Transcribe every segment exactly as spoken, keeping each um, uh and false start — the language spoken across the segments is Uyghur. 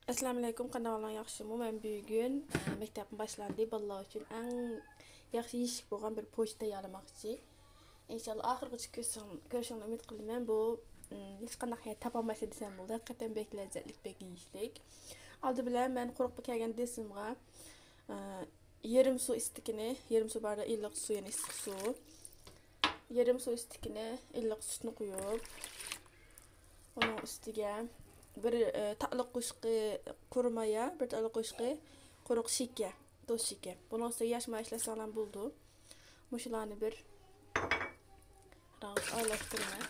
ئەسسالامۇئەلەيكۇم، قانداق ئەھۋالىڭلار، ياخشىمۇ؟ مەن بۈگۈن، ئە، مەكتەپنى باشلاندى، بالىلار ئۈچۈن ئەڭ ياخشى يېيىشلىك بولغان بىر پوچى تەييارلىماقچى. ئىنشاللا ئاخىرغىچە كۆرۈشۈڭ-، كۆرۈشۈڭلارنى ئۈمىد قىلىمەن. بۇ، ئىم، ھېچقانداق يەردە تاپالمايسىلەر دېسەم بولىدۇ. ھەقىقەتەن بەك لەززەتلىك، بەك يېيىشلىك. ئالدى بىلەن مەن قۇرۇق كەلگەن دېسىمغا، ئە، يېرىم سۇ ئىستىكىنى، يېرىم سۇ باردا ئىللىق سۇ، يەنى ئىسسىق سۇ. يېرىم سۇ ئىستىكىنى ئىللىق سۈتنى قۇيۇپ، ئۇنىڭ ئۈستىگە بىر، ئە، تاتلىق قوشۇقى قۇرۇمايا، بىر تاتلىق قوشۇقى قۇرۇق شېكەر، تۇز شېكەر. بۇنىڭ ئۈستىگە ياش مايا ئىشلەتسەڭلار بولىدۇ. مۇشۇلارنى بىر راۋۇس ئارىلاشتۇرىمەن.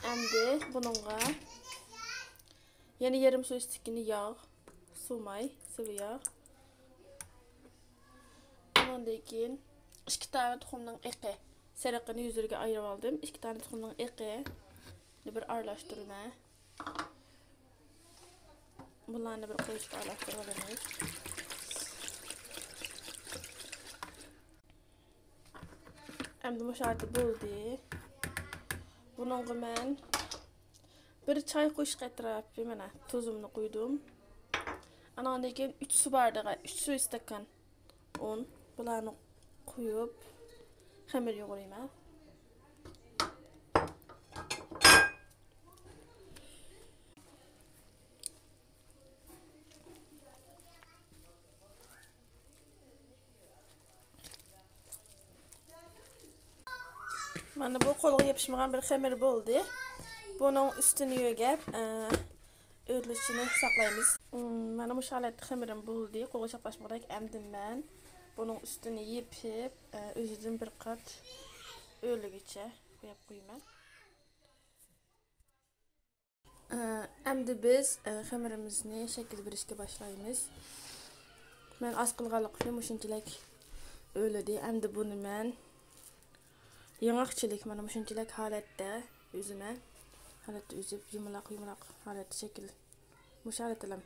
ئەمدى بۇنىڭغا يەنە يېرىم سۇ ئىستىكىنى ياغ، سۇماي، سىۋا ياغ. ئۇنىڭدىن كېيىن ئىككى دانە تۇخۇمنىڭ ئېقى، سېرىقىنى يۈزلىرىگە ئايرىپ ئالدىم. ئىككى دانە تۇخۇمنىڭ ئېقىنى بىر ئارىلاشتۇرىمەن. بۇلارنى بىر قوشۇپ ئارىلاشتۇرۇپ ئالىمىز. ئەمدى مۇشۇ ھالەتتە بولدى. بۇنىڭغا مەن بىر چاي قوشۇق ئەتراپى، مانا، تۇزۇمنى قۇيدۇم. ئانىڭدىن كېيىن ئۈچ سۇ بارلىقى، ئۈچ سۇ ئىستاكان ئۇن. بۇلارنى قۇيۇپ، خېمىر يۇغۇرىمەن. مانا بۇ قولغا يېپىشمىغان بىر خېمىر بولدى. بۇنىڭ ئۈستىنى يۆگەپ، ئە، ئۆرلىشىنى ساقلايمىز. مم، مانا مۇشۇ ھالەتتە خېمىرىم بولدى. قولغا چاپلاشمىغۇدەك. ئەمدى مەن بۇنىڭ ئۈستىنى يېپىپ، ئە، ئۆزىدىن بىر قات ئۆرلىگۈچە بوياپ قويىمەن. ئەمدى بىز، ئە، خېمىرىمىزنى شەكىل بېرىشكە باشلايمىز. مەن ئاز قىلغانلىقى ئۈچۈن مۇشۇنچىلىك ئۆرلىدى. ئەمدى بۇنى مەن ياڭاقچىلىك، مانا مۇشۇنچىلىك ھالەتتە ئۈزىمەن. ھالەتتە ئۈزۈپ، يۇمىلاق، يۇمىلاق ھالەتتە شەكىل، مۇشۇ ھالەتتىلا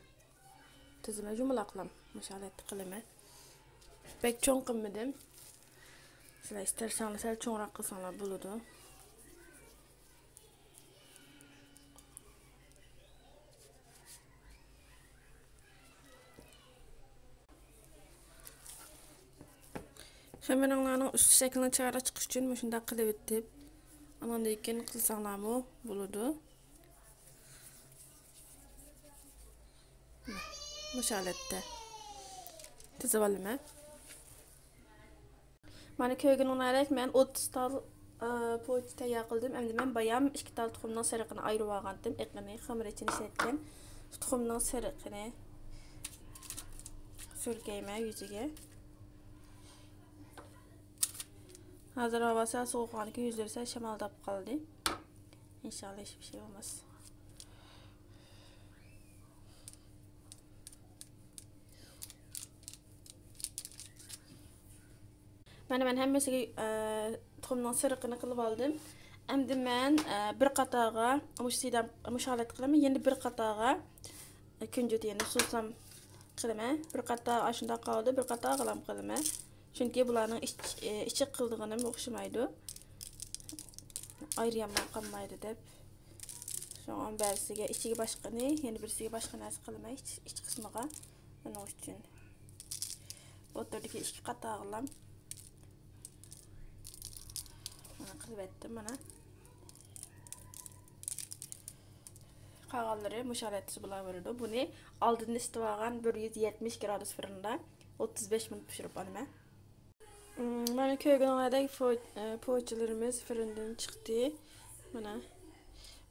تىزىمەن، يۇمىلاقلا مۇشۇ ھالەتتە قىلىمەن. بەك چوڭ قىلمىدىم. سىلەر ئىستەسەڭلار سەل چوڭراق قىلساڭلار بولىدۇ. خېمىرىڭلارنىڭ ئۈستى شەكلىنىڭ چىرايلىق چىقىشى ئۈچۈن مۇشۇنداق قىلىۋېتىپ، ئانىڭدىن كېيىن قىلساڭلارمۇ بولىدۇ. مۇشۇ ھالەتتە تىزىۋالىمەن. مانا كۆرگىنىڭلاردەك مەن ئوتتۇز تال، ئە، پوچى تەييار قىلدىم. ئەمدى مەن بايام ئىككى تال تۇخۇمنىڭ سېرىقىنى ئايرىۋالغانتىم. ئېقىنى، خېمىر ئىچىنى ئىشلەتكەن تۇخۇمنىڭ سېرىقىنى سۈركەيمەن يۈزىگە. ھازىر ھاۋا سەل سوغۇغاندىكىن يۈزلىرى سەل شامالداپ قالدى. ئىنشاللا ھېچبىر شەي بولماس. مانا مەن ھەممىسىگە، ئە، تۇخۇمنىڭ سېرىقىنى قىلىپ ئالدىم. ئەمدى مەن، ئە، بىر قاتارغا مۇشۇ سىيدام، مۇشۇ ھالەتتە قىلىمەن. يەنە بىر قاتارغا، ئە، كۈنجۈت، يەنە سۇسام قىلىمەن. بىر قاتار ئاشۇنداق قالدى، بىر قاتار غىلام قىلىمەن. چۈنكى بۇلارنىڭ ئىچ-، ئە، ئىچى قىلىدىغىنىمۇ ئوخشىمايدۇ. ئايرىيالماي قالمايدۇ دەپ. شۇڭا بەزىسىگە ئىچىگە باشقىنى، يەنە بىرسىگە باشقا نەرسە قىلىمەن ئىچ، ئىچ قىسمىغا. ئۇنىڭ ئۈچۈن ئوتتۇرىدىكى ئىككى قاتارغىلام مانا قىلىۋەتتىم، مانا. قالغانلىرى مۇشۇ ھالەتتە بولاۋېرىدۇ. بۇنى ئالدىن ئىسىتىۋالغان بىر يۈز يەتمىش گرادۇس فىرىندا ئوتتۇز بەش مىنۇت پىشۇرۇپ ئالىمەن. مم، مانا كۆرگىنىڭلاردەك پو-، ئە، پوچىلىرىمىز فىرىندىن چىقتى. مانا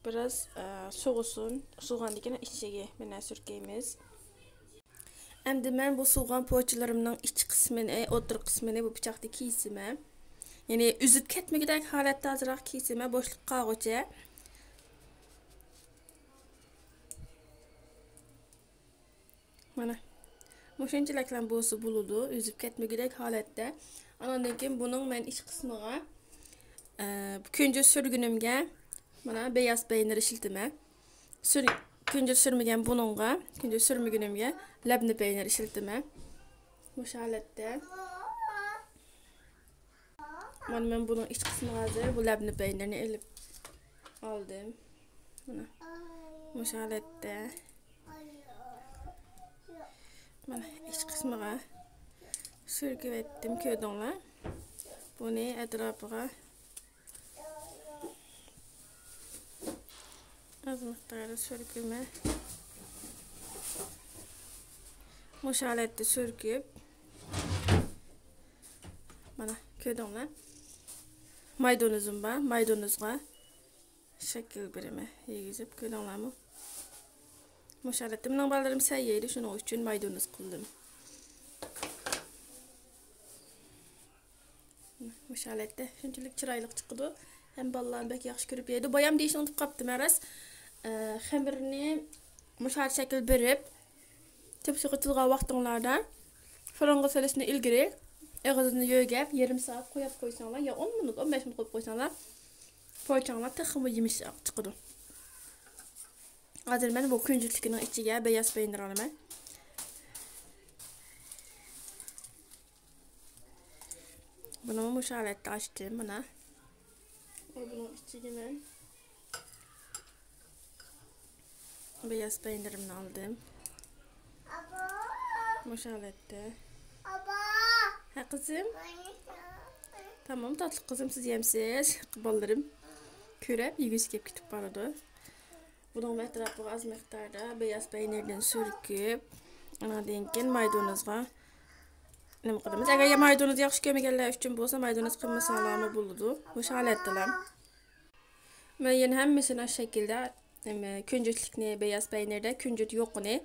بىراز، ئە، سوغۇسۇن. سوغۇغاندىن كېيىن ئىچىگە مانا سۈركەيمىز. ئەمدى مەن بۇ سوغۇغان پوچىلىرىمنىڭ ئىچ قىسمىنى، ئوتتۇرا قىسمىنى بۇ پىچاقتا كېسىمەن. يەنى ئۈزۈپ كەتمىگۈدەك ھالەتتە ئازراق كېسىمەن، بوشلۇق قالغۇچە. مانا مۇشۇنچىلىكلا بولسا بولىدۇ، ئۈزۈپ كەتمىگۈدەك ھالەتتە. ئانىڭدىن كېيىن بۇنىڭ مەن ئىچ قىسمىغا، ئە، كۈنجۈت سۈرگىنىمگە مانا بىياز پەينىر ئىشلىتىمەن. سۈر-، كۈنجۈت سۈرمىگەن بۇنىڭغا، كۈنجۈت سۈرمىگىنىمگە لەبنە پەينىر ئىشلىتىمەن. مۇشۇ ھالەتتە. مانا مەن بۇنىڭ ئىچ قىسمىغا ھازىر بۇ لەبنە پەينىرىنى ئېلىپ ئالدىم. مانا مۇشۇ ھالەتتە. مانا ئىچ قىسمىغا سۈركىۋەتتىم، كۆردۈڭلار. بۇنى ئەتراپىغا ئاز مىقداردا سۈركىمە. مۇشۇ ھالەتتە سۈركۈپ، مانا كۆردۈڭلار. مايدونۇزۇم بار، مايدونۇزغا شەكىل بېرىمەن، يېگۈزۈپ، كۆردۈڭلارمۇ؟ مۇشۇ ھالەتتە مېنىڭ بالىلىرىم سەي يەيدۇ، شۇنىڭ ئۈچۈن مايدونۇز قىلدىم. مۇشۇ ھالەتتە شۇنچىلىك چىرايلىق چىقىدۇ. ھەم بالىلارمۇ بەك ياخشى كۆرۈپ يەيدۇ. بايام دېيىشنى ئۇنتۇپ قاپتىمەن راست. ئە، خېمىرنى مۇشۇ شەكىل بېرىپ، تېپسىغا تىزغان ۋاقتىڭلاردا فۇرۇنغا سېلىشتىن ئىلگىرى ئېغىزىنى يۆگەپ، يېرىم سائەت قويۇپ قويساڭلار، يا ئون مىنۇت، ئون بەش مىنۇت قويۇپ قويساڭلار، پوچاڭلار تېخىمۇ يېمىشاق چىقىدۇ. ھازىر مەن بۇ كۈنجۈتلۈكنىڭ ئىچىگە بەياز پەينىر ئالىمەن. بۇنىمۇ مۇشۇ ھالەتتە ئاچتىم، مانا. بۇنىڭ ئىچىگە مەن بەياز پەينىرىمنى ئالدىم. مۇشۇ ھالەتتە. ھە، قىزىم؟ تامام، تاتلىق قىزىم، سىز يەمسىز. بالىلىرىم كۆرۈپ، يېگۈسى كېلىپ كېتىپ بارىدۇ. بۇنىڭ ئەتراپىغا ئاز مىقداردا بەياز پەينىردىن سۈركۈپ، ئۇنىڭدىن كېيىن مايدونۇزغا نېمە قىلىمىز. ئەگەر يا مايدونۇز ياخشى كۆرمىگەنلەر ئۈچۈن بولسا، مايدونۇز قىلمىساڭلارمۇ بولىدۇ. مۇشۇ ھالەتتىلا. مەن يەنە ھەممىسىنى شۇ شەكىلدە، نېمە، كۈنجۈتلۈكنى بەياز پەينىردە، كۈنجۈت يوقىنى،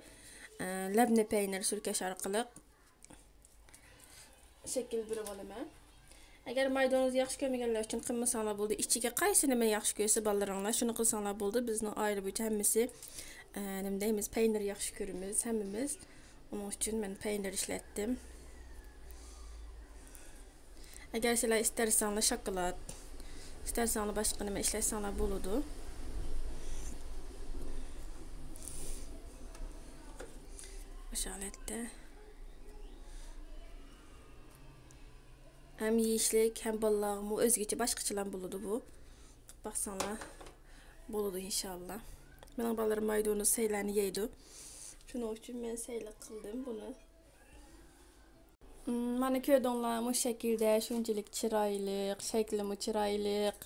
ئە، لەبنە پەينىر سۈركەش ئارقىلىق شەكىل بېرىپ ئالىمەن. ئەگەر مايدونۇز ياخشى كۆرمىگەنلەر ئۈچۈن قىلمىساڭلار بولدى. ئىچىگە قايسى نېمە ياخشى كۆرسە بالىلىرىڭلار، شۇنى قىلساڭلار بولدى. بىزنىڭ ئائىلە بويىچە ھەممىسى، ئە، نېمە دەيمىز، پەينىر ياخشى كۆرىمىز ھەممىمىز. ئۇنىڭ ئۈچۈن مەن پەينىر ئىشلەتتىم. ئەگەر سىلەر ئىستەرسەڭلار شاكىلات، ئىستەرسەڭلار باشقا نېمە ئىشلەتسەڭلار بولىدۇ. مۇشۇ ھالەتتە. ھەم يېيىشلىك، ھەم بالىلارغىمۇ ئۆزگىچە باشقىچىلام بولىدۇ بۇ. قىلىپ باقساڭلار بولىدۇ ئىنشاللا. مېنىڭ بالىلىرىم مايدونۇز سەيلەرنى يەيدۇ. شۇنىڭ ئۈچۈن مەن سەيلە قىلدىم بۇنى. مم، مانا كۆردۈڭلارمۇ شەكىلدە شۇنچىلىك چىرايلىق، شەكلىمۇ چىرايلىق،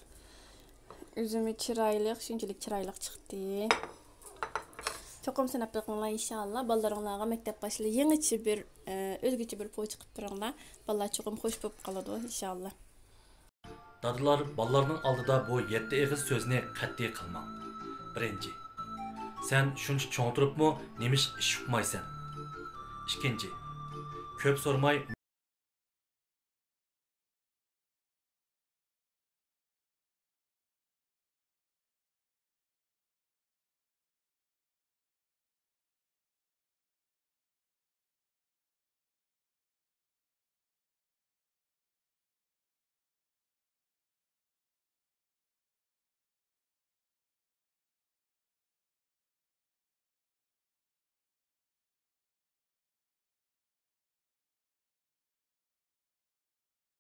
ئۆزىمۇ چىرايلىق، شۇنچىلىك چىرايلىق چىقتى. چوقۇم سىناپ بېقىڭلار ئىنشاللا. بالىلىرىڭلارغا مەكتەپ باشلىرى يېڭىچە بىر، ئە، ئۆزگىچە بىر پوچى قىلىپ بېرىڭلار. بالىلار چوقۇم خوش بولۇپ قالىدۇ ئىنشاللا. دادىلار، بالىلارنىڭ ئالدىدا بۇ يەتتە ئېغىز سۆزنى قەتئىي قىلماڭ. بىرىنچى، سەن شۇنچە چوڭ تۇرۇپمۇ نېمىشقا ئىش ئۇقمايسەن؟ ئىككىنچى، كۆپ سورىماي